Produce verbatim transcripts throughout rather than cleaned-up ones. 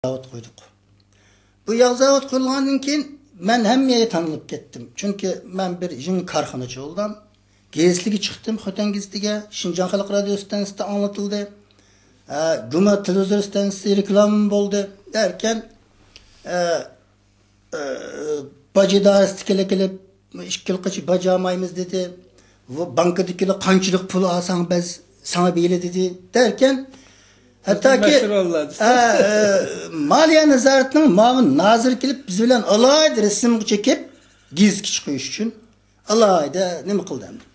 زاۋۇت قۇردۇق. بۇ ياغ زاۋۇت قۇرۇلغاندىن كېيىن مەن ھەممە يەرگە تونۇلۇپ كەتتىم. چۈنكى مەن بىر يېڭى كارخانىچى بولدۇم. گېزىتلەرگە چىقتىم، خوتەن گېزىتىگە، شىنجاڭ خەلق رادىيو ئىستانسىسىدا ئاڭلىتىلدى. ئە، گۇما تېلېۋىزور ئىستانسىسى رېكلاما بولدى. دەركەن، ئە، ئە، باج ئىدارىسىدىكىلەر كېلىپ، «ئىككى يىلغىچە باج ئالمايمىز» دېدى. بۇ بانكىدىكىلەر «قانچىلىك پۇل ئالساڭ بىز ساڭا بېرىلى» دېدى. دەركەن، ھەتتاكى، مەشھۇر بولدى. ئە، ئە، مالىيە نازارىتىنىڭ مۇئاۋىن نازىرى كېلىپ، بىز بىلەن ئالاھىدە رەسىمگە چېكىپ، گېزىتكە چىقىرىش ئۈچۈن ئالاھىدە نېمە قىلدى ئەمدى.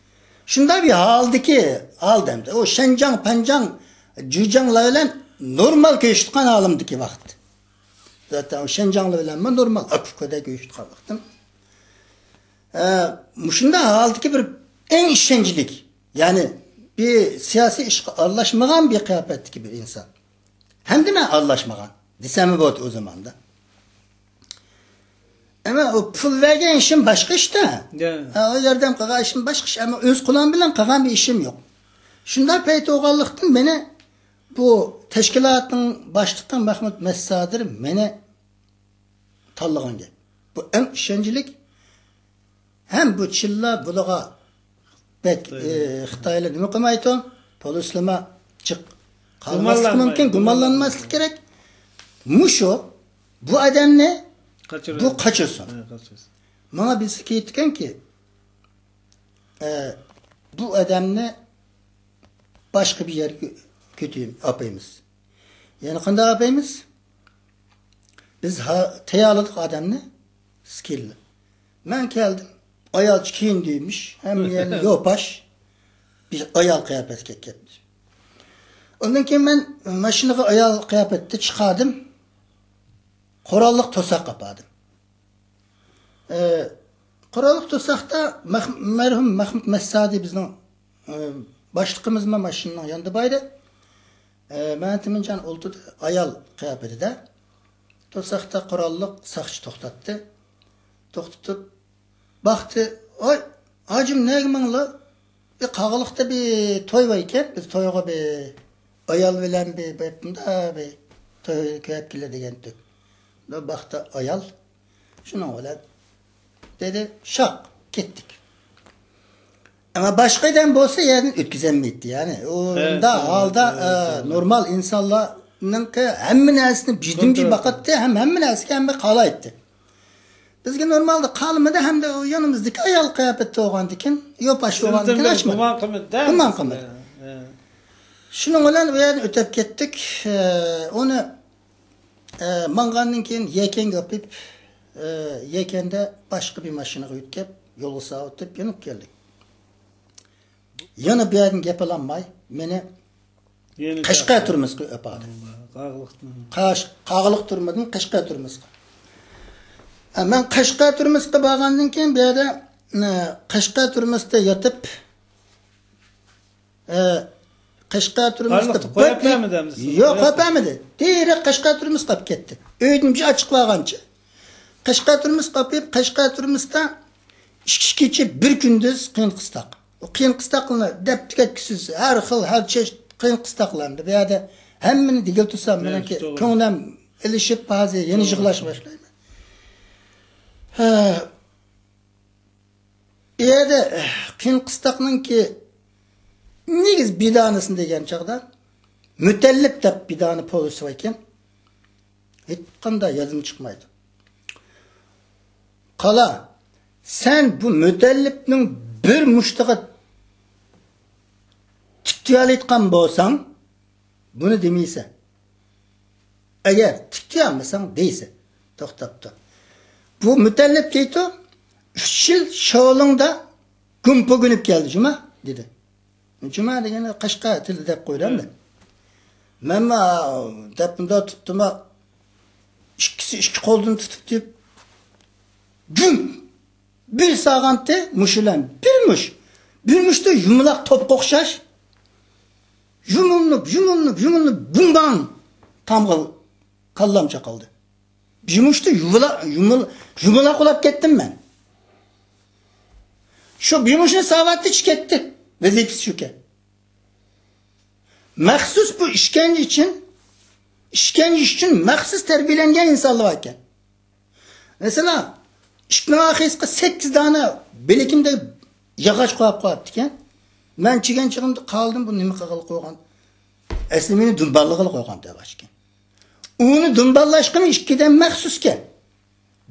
شۇنداق بىر ھالدىكى، ھالدا ئەمدى. ئۇ شەنجاڭ، پەنجاڭ، جۇجاڭلار بىلەن نورمال كۆرۈشۈۋاتقان ھالىمدىكى ۋاقىت. زاتەن ئۇ شەنجاڭلار بىلەنمۇ نورمال ئاكا-ئۇكىدەك كۆرۈشۈۋاتقان ۋاقتىم. ئە، مۇشۇنداق ھالدىكى بىر ئەڭ ئىشەنچلىك، يەنى بىر سىياسىي ئىشقا ئارىلاشمىغان بىر قىياپەتتىكى بىر ئىنسان. ھەمدە مەن ئارىلاشمىغان دېسەممۇ بولاتتى ئۇ زاماندا. ئەمما ئۇ پۇل بەرگەن ئىشىم باشقا ئىشتا. يا. ھە، ئۇ ياردەم قىلغان ئىشىم باشقا ئىش. ئەمما ئۆز قولۇم بىلەن قىلغان بىر ئىشىم يوق. شۇنداق پەيت بولغانلىقتىن مېنى بۇ تەشكىلاتنىڭ باشلىقى مەھمۇد مەسسادىر مېنى تاللىغان گەپ. بۇ ئەڭ ئىشەنچلىك. ھەم بۇ چىنلا بۇلىغا بەك، ئە، خىتايلار نېمە قىلمايدۇ؟ پولىسلىما جىق قالماسلىقى مۇمكىن، گۇمانلانماسلىق كېرەك. مۇشۇ، بۇ ئادەمنى بۇ قاچۇرسۇن. ھە، قاچۇرسۇن. ماڭا بىرسى كېيىپتىكەنكى، ئە، بۇ ئادەمنى باشقا بىر يەرگە كۆتۈرۈپ ئاپىمىز. يەنە قانداق ئاپىمىز؟ بىز ھا-، تەييارلىدۇق ئادەمنى، سىز كېلىڭ. مەن كەلدىم. ئايالچە كىيىندى دېمىش، ھەممە يەرنى يوپاش. بىر ئايال قىياپەتكە كەپتۇ. ئۇندىن كېيىن مەن ماشىنىغا ئايال قىياپەتتە چىقاردىم. قوراللىق توساق ئاپاردىم. ئە، قوراللىق توساقتا مەخ-، مەرھۇم مەھمۇت مەسسادى بىزنىڭ، ئە، باشلىقىمىزمۇ ماشىنىنىڭ يېنىدا بار ئىدى. ئە، مەمەت ئىمىنجان ئولتۇردى، ئايال قىياپىتىدە. توساقتا قوراللىق ساقچى توختاتتى. توختىتىپ، باقتى، «ۋاي، ھاجىم، نەگە ماڭلا؟ بىر قاغىلىقتا بىر توي بار ئىكەن، بىز تويغا بىر ئايال بىلەن بىر، بىر، بۇنداق بىر توي كۆرۈپ كېلە» دېگەنتۇق. باقتى ئايال. شۇنىڭ بىلەن دېدى، شاق، كەتتۇق. ئەمما باشقا ئادەم بولسا يەردىن ئۆتكۈزەلمەيتتى. يەنى، ئۇنداق ھالدا، ئە، نورمال ئىنسانلارنىڭكى ھەممە نەرسىنى بىردىن بىر باقاتتى، ھەم ھەممە نەرسىگە ھەممە قالايتتى. بىزگە نورمالدا قالمىدى، ھەمدە ئۇ يېنىمىزدىكى ئايال قىياپەتتە بولغاندىكىن، يوپاش بولغاندىكىن ئاچمىدى. گۇمان قىلمىدى. گۇمان قىلمىدى. ھە، ھە. شۇنىڭ بىلەن ئۇ يەردىن ئۆتۈپ كەتتۇق. ئە، ئۇنى، ئە، ماڭغاندىن كېيىن يەكەنگە ئاپىرىپ، ئە، يەكەندە باشقا بىر ماشىنىغا يۆتكەپ، يولغا ساۋۇتۇپ يېنىپ كەلدۇق. يەنە بۇ يەردىن گەپ ئالالماي، مېنى قەشقەر تۈرمىسىگە ئەپاردى. قاغىلىق تۈرمىسىدىن قەشقەر تۈرمىسىگە. ئە، مەن قەشقەر تۈرمىسىگە بارغاندىن كېيىن، بۇ يەردە، ئە، قەشقەر تۈرمىسىدە يېتىپ، ئە، قەشقەر تۈرمىسىدە بارلىقتا قويۇپ بەرمىدى ئەمدى سىزنى؟ يوق، قويۇپ بەرمىدى. دىرېكت قەشقەر تۈرمىسىگە ئاپىرىپ كەتتى. ئۆيدىن بىر ئاچىقىپ بارغانچە. قەشقەر تۈرمىسىگە ئاپىرىپ، قەشقەر تۈرمىسىدە ئىككى كېچە، بىر كۈندۈز قىيىن قىستاق. ئۇ قىيىن قىستاقلارنى دەپ تۈگەتكۈسىز، ھەر خىل، ھەر چەشىت قىيىن قىستاقلارنى. بۇ يەردە ھەممىنى دېگىلى تۇرسام، مېنىڭكى كۆڭلۈم ئېلىشىپ، ھازىر يەنە يىغلاشقا باشلايمەن. ھە. ئۇ يەردە قىيىن قىستاقنىڭكى نېگىز بىدانىسىنى دېگەن چاغدا، مۇتەللىپ دەپ بىدانە پولىسى بار ئىكەن. ھېچقانداق يادىم چىقمايدۇ. قالا، سەن بۇ مۇتەللىپنىڭ بىر مۇشتىغا تىك تۇيالايدىغان بولساڭ، بۇنى دېمەيسەن. ئەگەر تىك تۇيالمىساڭ دەيسەن. توختاپ تۇر. بۇ مۇتەللىپ دەيتۇ، ئۈچ يىل شولۇڭدا گۇمپا گۈنۈپ كەلدى، جۇما، دېدى. جۇما دېگەننى قەشقەر تىلىدا دەپ قويدۇم مەن. مەنمۇ دەپ بۇنداق تۇتتۇم، ئىككىسى ئىككى قولدىن تۇتۇپ، تۇتۇپ، گۈم! بىر سالغانتى مۇشۇ بىلەن بىر مۇش. بىر مۇشتا يۇمىلاق توپقا ئوخشاش. يۇمۇلۇپ، يۇمۇلۇپ، يۇمۇلۇپ، بۇمباڭ! تامغا كاللام چاقالدى. بىر مۇشتا يۇمىلا-، يۇمۇل-، يۇمىلاق بولاپ كەتتىم مەن. شۇ بىر مۇشنى ساۋاتتى چىكەتتى. ۋەزىپىسى شۇكەن. مەخسۇس بۇ ئىشكەنجە ئۈچۈن ئىشكەنجە ئۈچۈن مەخسۇس تەربىيەلەنگەن ئىنسانلار باركەن. مەسىلەن، ئىشىكنىڭ ئارقىسىغا سەككىز دانە بىلىكىمدە ياغاچ قويۇپ قويۇپتىكەن. مەن چىگەن چېغىمدا قالدىم، بۇ نېمە قىلغىلى قويغان؟ ئەسلى مېنى دۇمباللىغىلى قويغان دەپ ئىكەن. ئۇنى دۇمباللاشقىمۇ ئىككىدىن مەخسۇسكەن.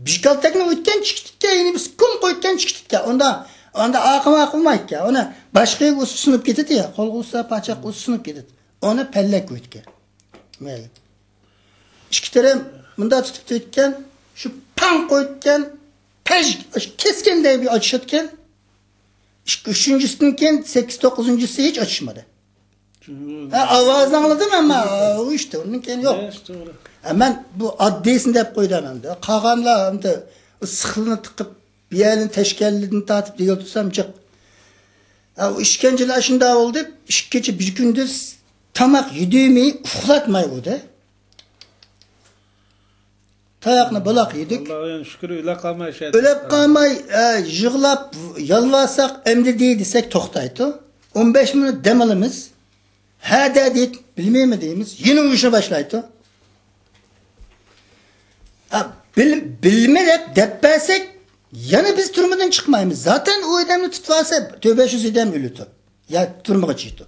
بىر كالتەكنى ئۆتكەن چىقىتكەن، يەنە بىر كۈن قويتكەن چىقىتكەن. ئۇندا، ئۇندا ئاقىما قىلمايتكەن. ئۇنى باشقا يەرگە ئۇسۇ سۇنۇپ كېتىدۇ يا، قولغا ئۇسسا، پاچاققا ئۇسسا سۇنۇپ كېتىدۇ. ئۇنى پەللەك ئۆتكەن. مەيلى. ئىككى تەرەپ مۇنداق تۇتۇپ تۇرۇپتىكەن، شۇ پاڭ قويۇپتىكەن، پەج، كەسكەندەك بىر ئاچىشىدىكەن. ئىككى، ئۈچىنچىسىدىن كېيىن سەككىز، توققۇزىنچىسى ھېچ ئاچىشمىدى. ھە، ئاۋازنى ئاڭلىدىم، ئەمما ئۇ ئىشتە ئۇنىڭ كېيىن يوق. ھە، توغرا. ھە، مەن بۇ ئاددىيسىنى دەپ قويدۇم ئەمدى. قالغانلار ئەمدى سىخلىنى تىقىپ، بىر يەرنى تەشكەللىدىن تارتىپ دېگىلى تۇرسام جىق. ھە، ئۇ ئىشكەنجىلەر شۇنداق بولدى، ئىككى كېچە بىر كۈندۈز تاماق يېدۈرمەي، ئۇخلاتماي بولدى. تاياقنى بولاق يېدۇق. ئاللاغا يەنە شۈكۈر، ئۆلە قالماي شەھەردە. ئۆلەپ قالماي، ئە، يىغلاپ، يالۋارساق، ئەمدى دېي دېسەك توختايتۇ. ئون بەش مىنۇت دەم ئالىمىز. ھە دە دېيىپ، بىلمەيمەن دەيمىز. يەنە ئۇرۇشنى باشلايتۇ. ئە، بىل-، بىلمە دەپ دەپ بەرسەك، يەنە بىز تۈرمىدىن چىقمايمىز. زاتەن ئۇ ئادەمنى تۇتۇۋالسا، تۆت بەش يۈز ئادەم ئۆلىدۇ. يا تۈرمىگە چىقىدۇ.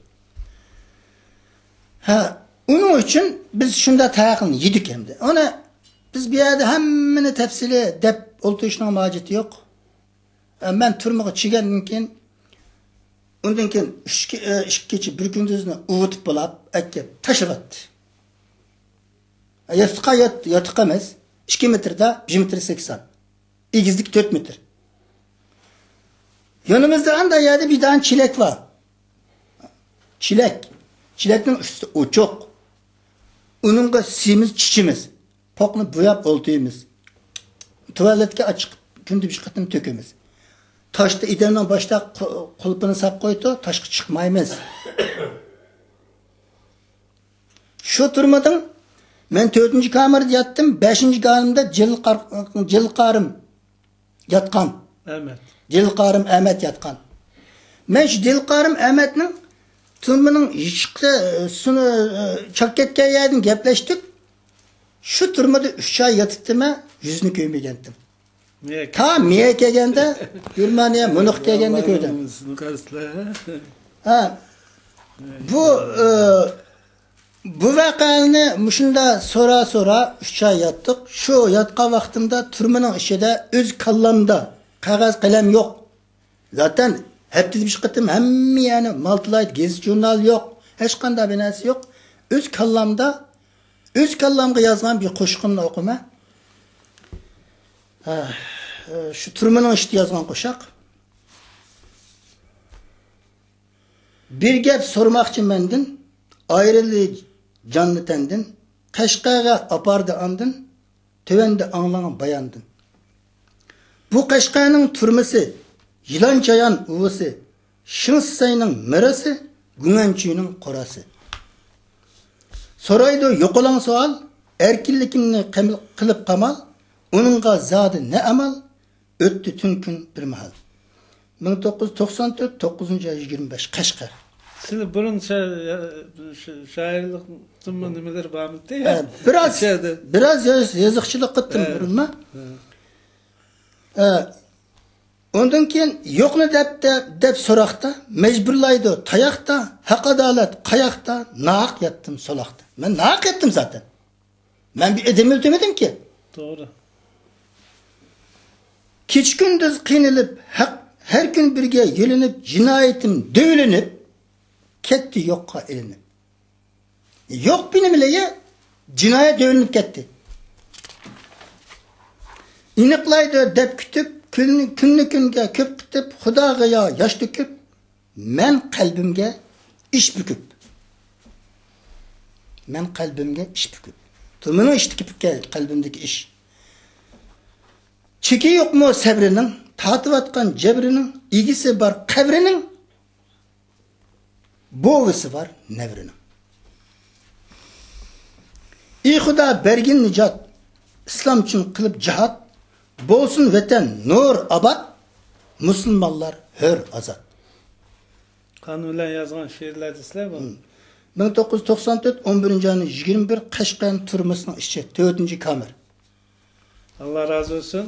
ھە، ئۇنىڭ ئۈچۈن بىز شۇنداق تاياقنى يېدۇق ئەمدى. ئۇنى بىز بۇ يەردە ھەممىنى تەپسىلىي دەپ ئولتۇرۇشنىڭ ھاجىتى يوق. ئە، مەن تۈرمىگە چىگەندىن كېيىن، ئۇندىن كېيىن ئۈچ كې-، ئە، ئىككى كېچە بىر كۈندۈزنى ئۇۋۇتۇپ بولاپ، ئەكەپ تاشلىۋەتتى. ئە، ياتىقى يات-، ياتىقى ئەمەس، ئىككى مېتىردا، بىر مېتىر سەكسەن. ئېگىزلىكى تۆت مېتىر. يېنىمىزدا ئاندا يەردە بىر دانە چېلەك بار. چېلەك. چېلەكنىڭ ئۈستى ئوچۇق. ئۇنىڭغا سىيىمىز، چىچىمىز. پوقنى بوياپ ئولتۇرىمىز. تۇۋالەتكە ئاچىق كۈندە بىر قېتىم تۆكىمىز. تاشتا ئادەمنىڭ باشتا قۇ-، قۇلۇپىنى ساپ قويىدۇ، تاشقا چىقمايمىز. شۇ تۈرمىدىن مەن تۆتىنچى كامېردا ياتتىم، بەشىنچى كامېردا جىلقار-، جىلقارىم ياتقان. ئەمەت. دىلقارىم ئەمەت ياتقان. مەن شۇ دىلقارىم ئەمەتنىڭ تۈرمىنىڭ ئىشىكى، ئە، سۇنى، ئە، چاك كەتكەن يەردىن گەپلەشتۇق. شۇ تۈرمىدە ئۈچ ئاي ياتىپتىمەن، يۈزىنى كۆرمىگەنتىم. مېيەك. تا مېيەك كەلگەندە، گېرمانىيە، ميۇنخ كەلگەندە كۆردۈم. ھە. بۇ، ئە، بۇ ۋەقەلەرنى مۇشۇنداق سورا-سورا ئۈچ ئاي ياتتۇق. شۇ ياتقان ۋاقتىمدا تۈرمىنىڭ ئىچىدە ئۆز كاللامدا قەغەز قەلەم يوق. زاتەن ھەپتىدە بىر قېتىم ھەممە يەرنى مالتىلايدۇ، گېزىت-ژۇرنال يوق، ھېچقانداق بىر نەرسە يوق. ئۆز كاللامدا، ئۆز كاللامغا يازغان بىر قوشىقىمنى ئوقۇيمەن. ھە، شۇ تۈرمىنىڭ ئىچىدە يازغان قوشاق. بىر گەپ سورىماقچى مەندىن، ئايرىلدى جاننى تەندىن، قەشقەرگە ئاپاردى ئاندىن، تۆۋەندە ئاڭلاڭ باياندىن. بۇ قەشقەرنىڭ تۈرمىسى، يىلان چايان ئۇۋىسى، شېڭ سىسەينىڭ مىرىسى، گۇڭئەنچۈينىڭ قوراسى. سورايدۇ يوقىلاڭ سوئال، ئەركىنلىكىمنى قېمىل-، قىلىپ قامال، ئۇنىڭغا زادى نە ئامال؟ ئۆتتى تۈن كۈن بىر ماھال. مىڭ توققۇز يۈز توقسان تۆت، توققۇزىنچى ئاي يىگىرمە بەش، قەشقەر. سىلى بۇرۇن شا-، شا-، شائىرلىقتىنمۇ نېمىلىرى بارمىدى؟ ھە، بىراز، ئىچەردە. بىراز ياز-، يېزىقچىلىق قىلدىم ھە. بۇرۇنما. ھە. ھە. ئۇندىن كېيىن يوقنى دەپ، دەپ، دەپ سوراقتا، مەجبۇرلايدۇ تاياقتا، ھەق-ئادالەت قاياقتا، ناھەق ياتتىم سولاقتا. مەن ناھەق ياتتىم زاتەن. مەن بىر ئادەم ئۆلتۈرمىدىمكى. توغرا. كېچە-كۈندۈز قىينىلىپ، ھەق، ھەر كۈن بىرگە يۆلىنىپ، جىنايىتىم دۆۋىلىنىپ، كەتتى يوققا ئېلىنىپ. يوق بىنىملىگە جىنايەت دۆۋىلىنىپ كەتتى. ئېنىقلايدۇ دەپ كۈتۈپ، كۈننى، كۈننى كۈنگە كۆپ قىتىپ، خۇداغا يا ياش تۆكۈپ، مەن قەلبىمگە ئىش پۈكۈپ. مەن قەلبىمگە ئىش پۈكۈپ. تۇرمىنىڭ ئىشتىكى پۈككەن قەلبىمدىكى ئىش. چېكى يوقمۇ سەۋرىنىڭ، تارتىۋاتقان جەبرىنىڭ، ئىگىسى بار قەۋرىنىڭ، بوۋىسى بار نەۋرىنىڭ. ئى خۇدا بەرگىن نىجات، ئىسلام ئۈچۈن قىلىپ جىھاد، بولسۇن ۋەتەن نۇر ئاباد، مۇسۇلمانلار ھۆر ئازاد. قان بىلەن يازغان شېئىرلەر دېسىلە بۇ. ھىم. مىڭ توققۇز يۈز توقسان تۆت، ئون بىرىنچى ئاينىڭ يىگىرمە بىر، قەشقەرنىڭ تۈرمىسىنىڭ ئىچى، تۆتىنچى كامېر. ئاللا رازى بولسۇن.